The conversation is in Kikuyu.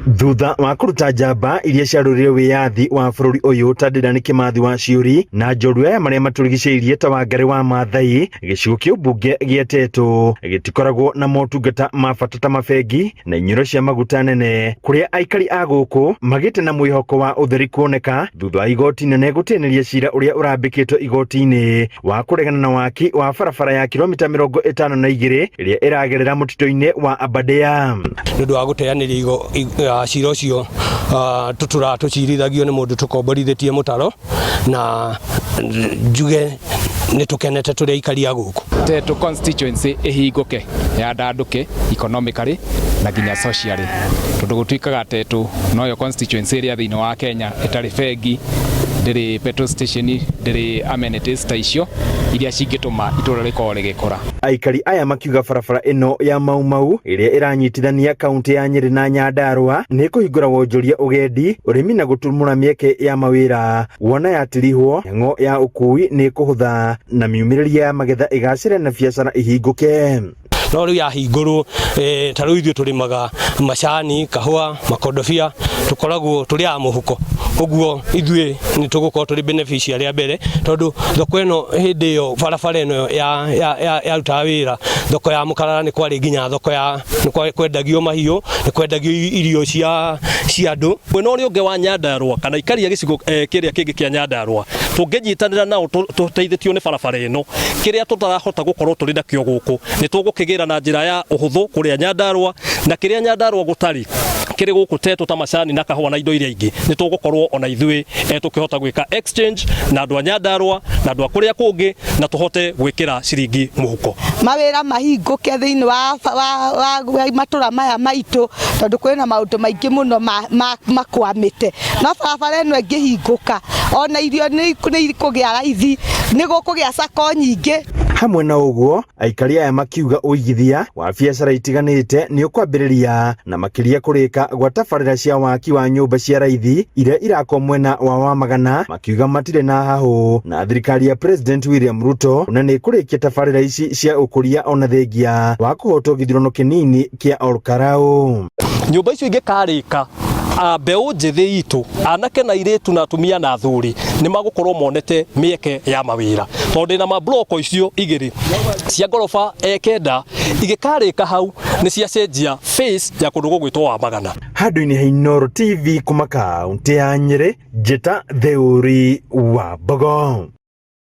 Thutha wa kũruta njamba iria ciarũrire wĩyathi wa bũrũri ũyũ ta Dedan Kimathi wa Ciuri na njorua ya marĩa matũrigicĩirie ta Wangarĩ wa Maathai, gĩcigo kĩa ũmbunge gĩa Tetu gĩtikoragwo na motungata ma bata ta mabengi na inyuĩro cia maguta nene, kũrĩa aikari a gũkũ magĩte na mwĩhoko wa ũtheri kuoneka thutha wa igoti nene gũteanĩria cira ũrĩa ũrambĩkĩtwo igoti-inĩ wa kũregana na waki wa barabara ya kilomita 52 ĩrĩa ĩragerera mũtitũ-inĩ wa Aberdare. Nĩ ũndũ wa gũteanĩria cira ũcio, tũtũraga tũcirithagio nĩ mũndũ tũkomborithĩtie mũtaro, na njuge nĩ tũkenete tũrĩ aikari a gũkũ. Tetu constituency ĩhingũke yandandũke economically na nginya socially, tondũ gũtuĩkaga Tetu noyo constituency ĩrĩa thĩinĩ wa Kenya ĩtarĩ bengi, ndĩrĩ petrol station, ndĩrĩ amenities ta icio iria cingĩtũma itũra rĩkorwo rĩgĩkũra. Aikari aya makiuga barabara ĩno ya Mau Mau ĩrĩa ĩranyitithania kaunti ya Nyĩrĩ na Nyandarua nĩ ĩkũhingũra wonjoria, ũgendi, ũrĩmi na gũtumũra mĩeke ya mawĩra. Wona yatirihwo, mĩhang'o ya ũkui nĩ ĩkũhũtha na miumĩrĩrie ya magetha ĩgacĩre na biacara ihingũke. No rĩu yahingũrwo, ta rĩu ithuĩ tũrĩmaga macani, kahũa, makondobia, tũkoragwo tũrĩ a mũhuko, ũguo ithuĩ nĩ tũgũkorwo tũrĩ beneficiary a mbere, tondũ thoko ĩno hĩndĩ ĩyo barabara ĩno yarutaga wĩra, thoko ya Mũkarara nĩ kwarĩ nginya thoko ya nĩ kwendagio mahiũ, nĩ kwendagio irio cia andũ. Mwena ũrĩa ũngĩ wa Nyandarua kana aikari a gĩcigo kĩrĩa kĩngĩ kĩa Nyandarua tũngĩnyitanĩra nao tũteithĩtio nĩ barabara ĩno, kĩrĩa tũtarahota gũkorwo tũrĩ nakĩo gũkũ nĩ tũgũkĩgĩra na njĩra ya ũhũthũ kũrĩa Nyandarua, na kĩrĩa Nyandarua gũtarĩ kĩrĩ gũkũ Tetu ta macani na kahũa na indo iria ingĩ, nĩ tũgũkorwo ona ithuĩ tũkĩhota gwĩka exchange na andũ a Nyandarua na andũ a kũrĩa kũngĩ na tũhote gwĩkĩra ciringi mũhuko. Mawĩra mahingũke thĩinĩ wa matũra maya maitũ, tondũ kwĩna maũndũ maingĩ mũno makwamĩte, no barabara ĩno ĩngĩhingũka, ona irio nĩ ikũgĩa raithi, nĩ gũkũgĩa sacco nyingĩ. Hamwe na ũguo, aikari aya makiuga ũigithia wa biacara itiganĩte nĩ ũkwambĩrĩria na makĩria kũrĩka gwa tabarĩra cia waki wa nyũmba cia raithi iria irakwo mwena wa Wamagana, makiuga matirĩ na hahũ na thirikari ya President William Ruto na nĩ ĩkũrĩkia tabarĩra ici cia ũkũria ona thengia wa kũhotwo gĩthurano kĩnini kĩa Olkarau. Nyũmba icio ingĩkarĩka, mbeũ njĩthĩ itũ, anake na airĩtu na atumia na athuri, nĩ magũkorwo monete mĩeke ya mawĩra, tondũ ndĩna mabloko icio igĩrĩ cia ngoroba 9 igĩkarĩka hau nĩ ciacenjia face ya kũndũ gũgwĩtwo Wamagana. Handũ-inĩ ha Inooro TV kuma kaunti ya Nyĩrĩ, njĩta Theuri wa Mbogo.